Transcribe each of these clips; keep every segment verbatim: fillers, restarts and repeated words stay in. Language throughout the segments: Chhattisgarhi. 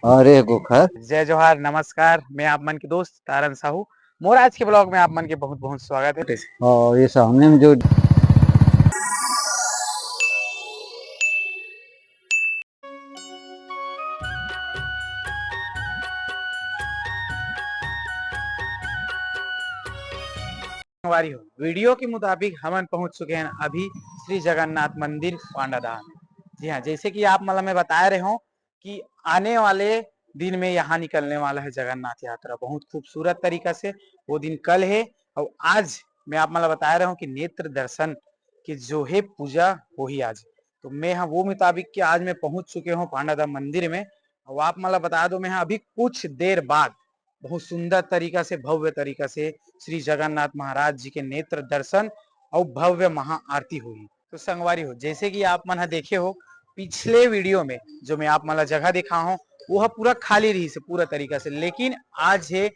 अरे गोखर। जय जोहार, नमस्कार, मैं आप मन के दोस्त तारन साहू। मोर आज के ब्लॉग में आप मन के बहुत बहुत स्वागत है। हाँ, ये सामने में जो संगवारी हो, वीडियो के मुताबिक हमन पहुंच चुके हैं अभी श्री जगन्नाथ मंदिर पांडादाह में। जी हाँ, जैसे कि आप मन ला मैं बताए रहे हूँ कि आने वाले दिन में यहाँ निकलने वाला है जगन्नाथ यात्रा बहुत खूबसूरत तरीका से। वो दिन कल है और आज मैं आप मन ला बताए रहे हूँ कि नेत्र दर्शन के जो है पूजा वही आज। तो मैं हाँ वो मुताबिक कि आज मैं पहुंच चुके हूँ पांडादाह मंदिर में। और आप मन ला बता दो, मैं हाँ अभी कुछ देर बाद बहुत सुंदर तरीका से, भव्य तरीका से श्री जगन्नाथ महाराज जी के नेत्र दर्शन और भव्य महाआरती हुई। तो संगवारी हो, जैसे कि आप मन ह देखे हो पिछले वीडियो में जो मैं आप मन ला जगह दिखा हूँ, वो ह पूरा खाली रही से पूरा तरीका से, लेकिन आज है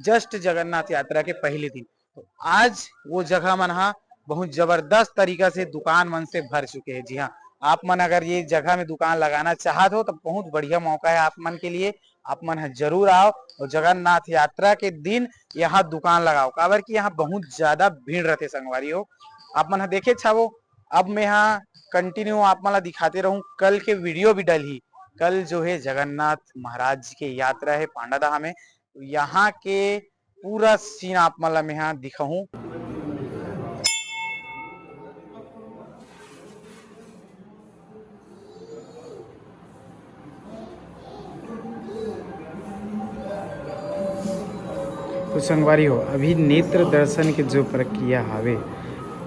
जस्ट जगन्नाथ यात्रा के पहले दिन। तो आज वो जगह मन ह बहुत जबरदस्त तरीका से दुकान मन से भर चुके हैं। जी हाँ, आप मन अगर ये जगह में दुकान लगाना चाहत हो तो बहुत बढ़िया मौका है आप मन के लिए। आप मन ह जरूर आओ और जगन्नाथ यात्रा के दिन यहाँ दुकान लगाओ, काबर कि यहाँ बहुत ज्यादा भीड़ रहते संगवारी हो। आप मन ह देखे छावो, अब मैं यहाँ कंटिन्यू आप मन ला दिखाते रहूँ। कल के वीडियो भी डलही, कल जो है जगन्नाथ महाराज जी के यात्रा है पांडादाह में, तो यहाँ के पूरा सीन आप मन ला मैं यहाँ दिखाऊँ। तो संगवारी हो, अभी नेत्र दर्शन के जो प्रक्रिया हवे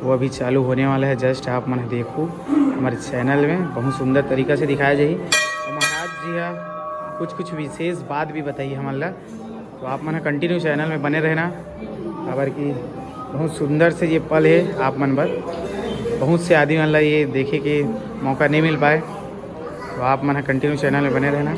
वो अभी चालू होने वाला है। जस्ट आप मन देखो हमारे चैनल में बहुत सुंदर तरीका से दिखाया जाही। और महाराज जी हा कुछ कुछ विशेष बात भी बताई हमन ला। तो आप मन कंटिन्यू चैनल में बने रहना, काबर कि बहुत सुंदर से ये पल है आप मन बर। बहुत से आदमी मन ला ये देखे के मौका नहीं मिल पाए। तो आप मन कंटिन्यू चैनल में बने रहना।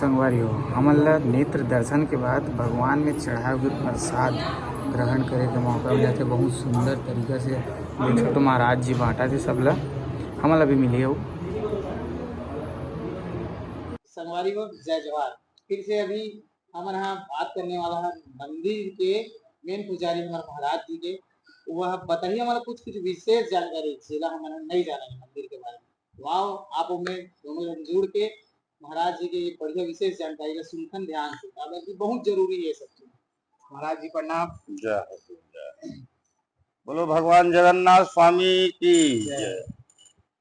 संगवारी हो, हमन ला नेत्र दर्शन के बाद भगवान में चढ़ाए हुए प्रसाद ग्रहण करे के मौका मिला थे। बहुत सुंदर तरीका से ये छोटू महाराज जी बांटा थे सब ला, हमन ला भी मिले हो। संगवारी हो, जय जोहार। फिर से अभी हमन ह बात करने वाला है मंदिर के मेन पुजारी हमारे महाराज जी के। वह बताइए हमारा कुछ कुछ विशेष जानकारी, जेला हमन नहीं जाना है मंदिर के बारे में। वाओ, आप ओमे दोनों जन जुड़ के महाराज जी के ये बढ़िया विशेष जानकारी ला सुनथन ध्यान से, काबर कि बहुत जरूरी है ये सब चीज। महाराज जी प्रणाम। जय हो, जय। बोलो भगवान जगन्नाथ स्वामी की जय। जय।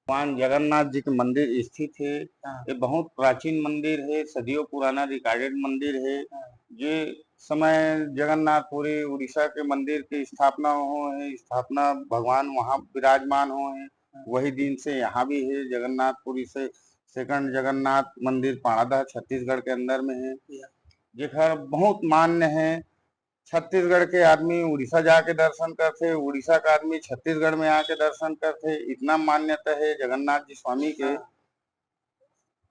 भगवान जगन्नाथ जी के मंदिर स्थित है। हाँ। ये बहुत प्राचीन मंदिर है, सदियों पुराना रिकॉर्डेड मंदिर है। हाँ। जे समय जगन्नाथपुरी उड़ीसा के मंदिर के स्थापना हो है, स्थापना भगवान वहाँ विराजमान हो है, हाँ। वही दिन से यहाँ भी है। जगन्नाथपुरी से सेकंड जगन्नाथ मंदिर पाड़ादह छत्तीसगढ़ के अंदर में है, या। जेकर बहुत मान्य है। छत्तीसगढ़ के आदमी उड़ीसा जाके दर्शन करथे, उड़ीसा के आदमी छत्तीसगढ़ में आके दर्शन करथे, इतना मान्यता है जगन्नाथ जी स्वामी के। हाँ।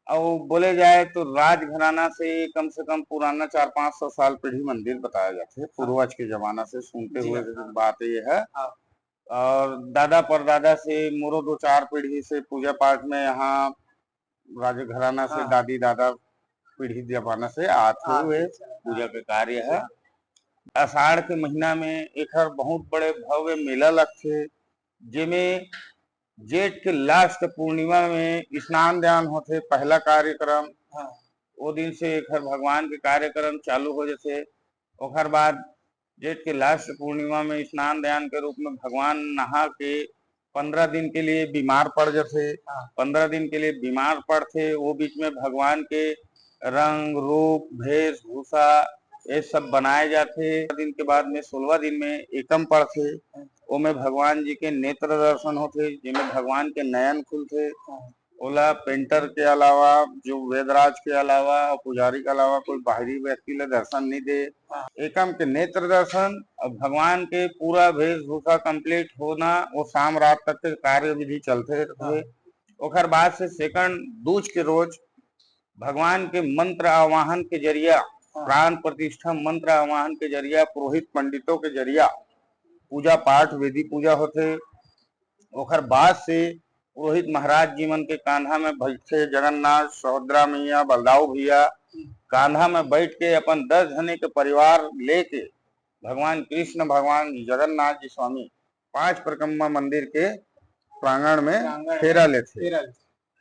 अउ बोले जाए तो राजघराना से कम से कम पुराना चार पाँच सौ साल पीढ़ी मंदिर बताया जाथे, हाँ। पूर्वज के जमाना से सुनते जी हुए हाँ। बात ये है। हाँ। और दादा परदादा से मुरो दो चार पीढ़ी से पूजा पाठ में यहाँ राजघराना से हाँ। दादी दादा पीढ़ी जमाना से आत हाँ, हुए अच्छा। पूजा के कार्य है। हाँ। आषाढ़ के महीना में एकर बहुत बड़े भव्य मेला लगथे, जेमे जेठ के लास्ट पूर्णिमा में स्नान ध्यान होथे, पहला कार्यक्रम। हाँ। वो दिन से एकर भगवान के कार्यक्रम चालू हो जथे। ओकर बाद जेठ के लास्ट पूर्णिमा में स्नान ध्यान के रूप में भगवान नहा के पंद्रह दिन के लिए बीमार पड़ जथे। हाँ। पंद्रह दिन के लिए बीमार पड़थे, वो बीच में भगवान के रंग, रूप, वेशभूषा, ये सब बनाए जाथे। दिन के बाद में सोलवा दिन में एकम पड़थे, हाँ। ओमे भगवान जी के नेत्र दर्शन होथे, जेमे भगवान के नयन खुलथे। हाँ। ओला पेंटर के अलावा, जो वेदराज के अलावा और पुजारी के अलावा कोई बाहरी व्यक्ति ला दर्शन नहीं दे। हाँ। एकम के नेत्र दर्शन और भगवान के पूरा वेशभूषा complete होना, वो शाम रात तक के कार्य विधि चलते रहते। हाँ। ओकर बाद से सेकंड दूज के रोज भगवान के मंत्र आवाहन के जरिया, हाँ। प्राण प्रतिष्ठा मंत्र आवाहन के जरिया, पुरोहित पंडितों के जरिया पूजा पाठ, वेदी पूजा होथे। ओकर बाद से पुरोहित महाराज जी मन के कांधा में बैठथे जगन्नाथ, सुभद्रा मैया, बलदाऊ भैया, कांधा में बैठ के अपन दस जने के परिवार लेके भगवान कृष्ण, भगवान जगन्नाथ जी स्वामी पांच परकम्मा मंदिर के प्रांगण में प्रांगण में फेरा लेथे। फेरा लेथे।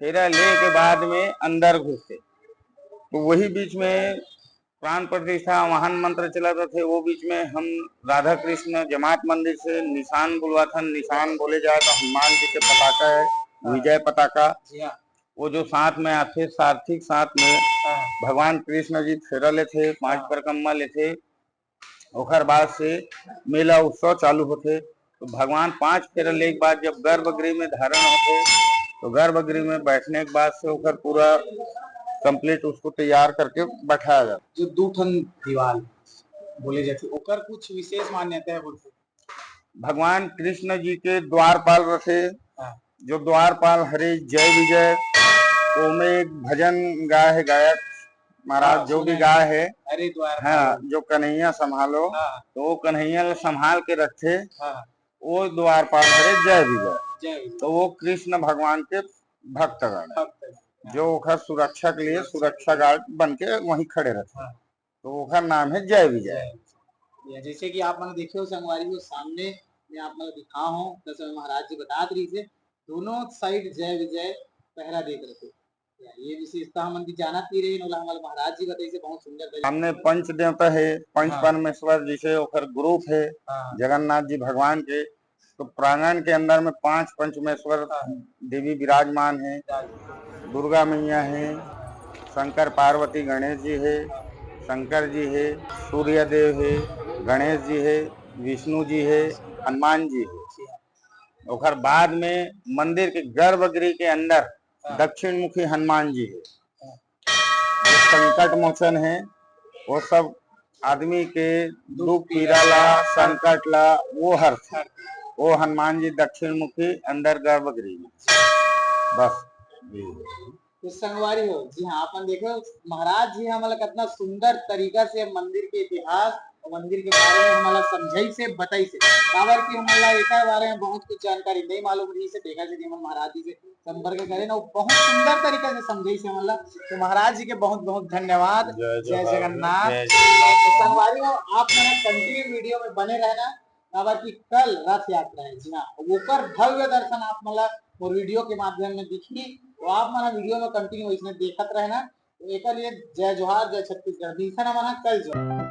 फेरा ले के बाद में अंदर घुसथे। तो वही बीच में प्राण प्रतिष्ठा आवाहन मंत्र चलत रथे, वो बीच में हम राधा कृष्ण जमात मंदिर से निशान बुलवाथन। निशान बोले जाए तो हनुमान जी के पताका है, हाँ। विजय पताका। जी हाँ। वो जो साथ में आथे, सारथी के साथ में हाँ। भगवान कृष्ण जी फेरा लेथे, पांच हाँ। परकम्मा लेथे। ओकर बाद से मेला उत्सव चालू होथे। तो भगवान पांच फेरा ले के बाद जब गर्भगृह में धारण होथे, तो गर्भगृह में बैठने के बाद से ओकर पूरा complete उसको तैयार करके बैठाया जाता। जो दू ठन दीवाल बोले जाथे, ओकर कुछ विशेष मान्यता है बोलथे? भगवान कृष्ण जी के द्वारपाल रथे, हाँ। जो द्वारपाल हरे जय विजय, ओमे एक भजन गाय है गायक महाराज, हाँ, जो भी सुना है। गाय है, अरे द्वारपाल। हाँ, जो कन्हैया संभालो, हाँ। तो वो कन्हैया ला संभाल के रखथे, हाँ। वो द्वारपाल हरे जय विजय। जय विजय। तो वो कृष्ण भगवान के भक्तगण है, भक्तगण, हाँ। जो ओकर सुरक्षा के लिए सुरक्षा सुरक्षा गार्ड बन के वहीं खड़े रहते हैं। हाँ। तो ओकर नाम है जय विजय। जय विजय। जैसे कि आप मन देखे हो संगवारी हो, सामने मैं आप मन दिखा हूँ, जैसे महाराज जी बतात रही थे, दोनों साइड जय विजय पहरा देख रहे थे। ये विशेषता हमन भी जानत नहीं रहे, ओला हमर महाराज जी बताइसे बहुत सुंदर तरीका। सामने पंच देवता है, पंच हाँ। परमेश्वर, जैसे ओकर ग्रुप है हाँ। जगन्नाथ जी भगवान के, तो प्रांगण के अंदर में पांच पंचमेश्वर हाँ। देवी विराजमान है। विराजमान। दुर्गा मैया है, शंकर पार्वती गणेश जी है, शंकर जी है, सूर्य देव है, गणेश जी है, विष्णु जी है, हनुमान जी है। जी हाँ। ओकर बाद में मंदिर के गर्भगृह के अंदर हाँ। दक्षिण मुखी हनुमान जी है, हाँ। जो संकट मोचन है, वो सब आदमी के दुख दुख पीड़ा पीड़ा ला, हाँ। संकट ला वो हर हाँ। वो हनुमान जी दक्षिण मुखी अंदर गर्भगृह में। बस, जी। संगवारी हो, जी हाँ, आप मन देखे हो, महाराज जी हमन ला कितना सुंदर तरीका से मंदिर के इतिहास और मंदिर के बारे में हमन ला समझाइस हे, बताइस हे। काबर कि हमन ला एकर बारे में बहुत कुछ जानकारी नहीं मालूम रहिस हे, तेकर सेती हमन महाराज जी से संपर्क करेन, अउ बहुत सुंदर तरीका से समझाइस हे हमन ला। तो महाराज जी के बहुत बहुत धन्यवाद। जय जय जोहार, जगन्नाथ। जय जय तो संगवारी हो, आप मन continue video में बने रहना, काबर कि कल रथ यात्रा है। जी हाँ, ओकर भव्य दर्शन आप मन ला मोर video के माध्यम में दिखही, तो आप मन video में continue इसमें देखत रहना। तो एकर लिए जय जोहार, जय छत्तीसगढ़, मिलथन हमन ह कल जोहार।